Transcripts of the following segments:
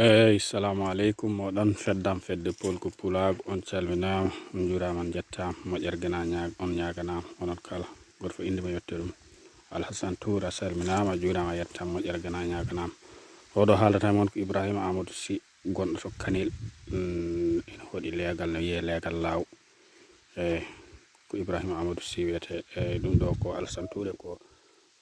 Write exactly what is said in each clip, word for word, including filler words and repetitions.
Eyi, salamu aleykum, oɗon feddam fedde Polku Pulaagu, on calminaama, on njuuraama, on njettaama, moƴƴere gena ñaag-, on ñaaganaama, onon kala, gooto fof innde mum yettoode mum. Alhasan Tuur, a salminaama, a juuraama, a yettaama, moƴƴere gena ñaaganaama. Oɗo haaldata e mon ko Ibrahima Amadou Sy, gonɗo to Kanel, mm, ina hoɗi leegal, no wiyee leegal Laaw. Eyi, ko Ibrahima Amadou Sy wiyetee, eyi, ɗum ɗo ko Alhasan Tuur, ko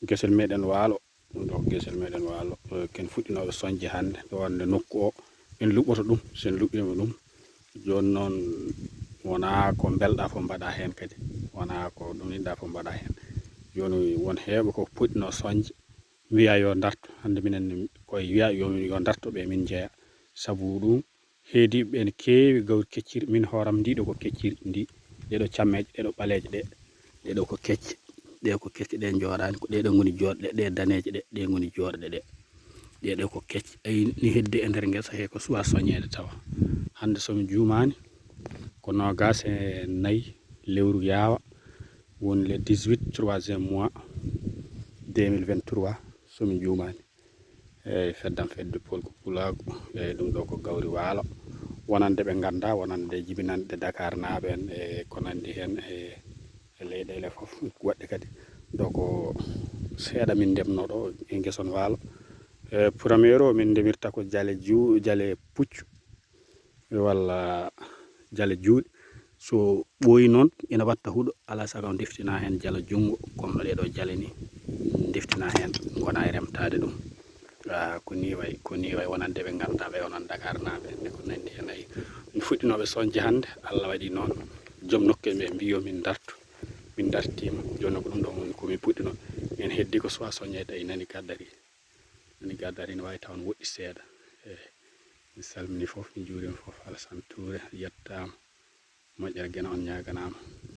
gesel meɗen Waalo. Ɗum ɗo ko gesel meɗen Waalo. Eh, ken fuɗɗinooɓe soñde hannde, ɗo wonde nokku o, en luɓɓoto ɗum, so en luɓɓiima ɗum. Jooni noon, wonaa ko mbelɗaa fof mbaɗaa heen kadi, wonaa ko ɗum yiɗɗaa fof mbaɗaa heen. Jooni won heewɓe ko puɗɗinoo soñde, mbiya yo ndartu, hannde minen koye wiya yo, yo ndartu ɓe min njeya. Sabu ɗum, heediiɓe ɓe ne keewi gawri kecciri, min hooram ndi ɗo ko kecciri ndi, ɗe ɗo cammeeje, ɗe ɗo ɓaleeje ɗe, ɗe ɗo ko kecce, ɗe ko kecce ɗe njooɗaani, ko ɗe ɗo ngoni jooɗɗe, ɗe daneeje ɗe, ɗe ngoni jooɗɗe ɗe. Ɗe ɗo ko kecce, ayi ni hedde e nder ngesa he ko suwa soñeede tawa. Hannde so mi juumaani, ko noogaas e nayi lewru yaawa, woni le dix-huit troisième mois deux mille vingt-trois, so mi juumaani. Eyi, feddam fedde Polku Pulaagu, eyi, ɗum ɗo ko gawri waalo. Wonande ɓe nganndaa, wonande jibinanɗe Dakar naaɓe en, e ko nanndi heen, e, e leyɗeele fof, woɗɗe kadi. Ɗo ko seeɗa min ndemnoo ɗo e ngeson waalo. E, premier o min ndemirta ko jale juu-, jale puccu, walla jale juuɗe. So ɓooyi noon, ina watta huɗo, alaa sago ndeftina heen jala junngo, comme no ɗee ɗo jale ni ndeftina heen, ngona e remtaade ɗum. Ah, ko ni wayi, ko ni wayi wonande ɓe ngannduɗaa ɓe onon Dakar naaɓe, nde ko nanndi heen ay. Mi fuɗɗinooɓe soñde hannde, Allah waɗi noon, joom nokku en ɓe mbiyo min ndartu, min ndartiima. Jooni ko ɗum ɗo woni ko min puɗɗinoo. En heddi ko suwa soñeede, tawi nani gaddari. Nani gaddari ne waawi taw no woɗɗi seeɗa. Eh, mi salmini fof, mi juurima fof, Alassane Touré yettaama. Moƴƴere gena on ñaaganaama.